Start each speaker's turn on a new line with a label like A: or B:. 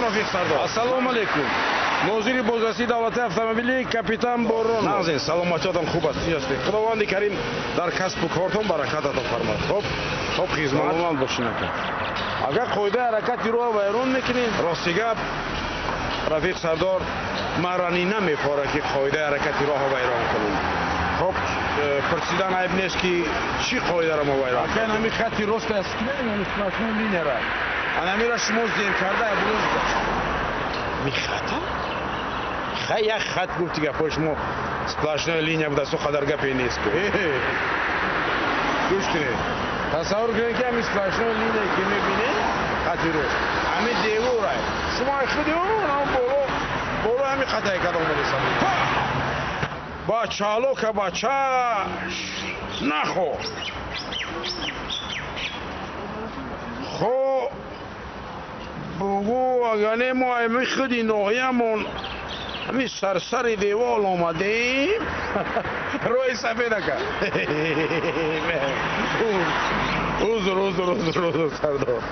A: Рафиқ Сардор.
B: Ассалому алайкум. Нозири бозрасии давлатии автомобили капитан Боронов.
A: Нағзин, саломатиятон хуб аст, ҳастед. Худованди Карим дар касбу кортон баракат ато фармояд. Хоб, хоб, хизмат.
B: Саломат бошин, ака. Агар қоидаи ҳаракати роҳ вайрон мекунед?
A: Рости гап, Рафиқ Сардор, марани намефорад, ки қоидаи ҳаракати роҳро вайрон кунем. Хоб, пурсидан айб нест, ки чӣ қоидаро мо вайрон
B: Ака, ҳамин хати рост аст, сплошной линияра.
A: Анамира шумо зер карда абрӯз михата? Хай, як хат гуфти, гапҳои шумо сплошная линия будасту, қадар гапе нест ку.
B: Гӯш кунед. Тасаввур кунед, ки ҳамин сплошной линия, ки мебинед, хати рост, ҳамин деворай. Шумо худи он боло боло ҳамин хатае кад омадесам.
A: Бачалока бача нахо. Хо бугӯ, агар не мо ҳами худи ноҳиямон ҳамин сарсари девол омадем. Роҳи сафед, ака. Узр, узр, узр, узр, Сардор.